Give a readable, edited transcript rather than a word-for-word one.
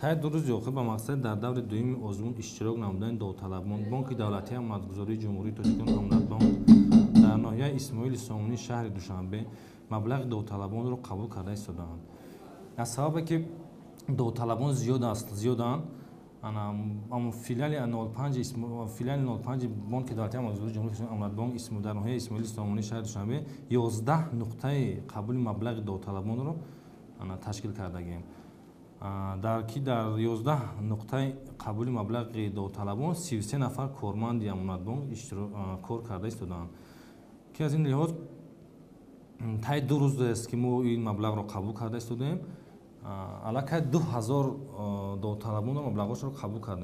Таи 2 рӯзи охир ба мақсади дар даври дуюми озмун иштирок намудани довталабон Бонки давлатии амонатгузории Ҷумҳурии Тоҷикистон Амонатбонк дар ноҳияи Исмоили Сомонии шаҳри Душанбе маблағи довталабонро қабул карда истодаанд. Аз сабабе ки довталабон зиёданд, филиали 05 Бонки давлатии амонатгузории Ҷумҳурии Тоҷикистон Амонатбонк дар ноҳияи Исмоили Сомонии шаҳри Душанбе 11 нуқтаи қабули маблағи довталабонро ташкил кардагием. Дар ки дар 11 нуқтаи қабули маблағи довталабон 33 нафар корманди Амонатбонк кор карда истодаанд, ки аз ин лиҳоз таи 2 рӯз аст ки мо ин маблағро қабул карда истодаем. Аллакай 2000 довталабонро маблағҳошро қабул кардем.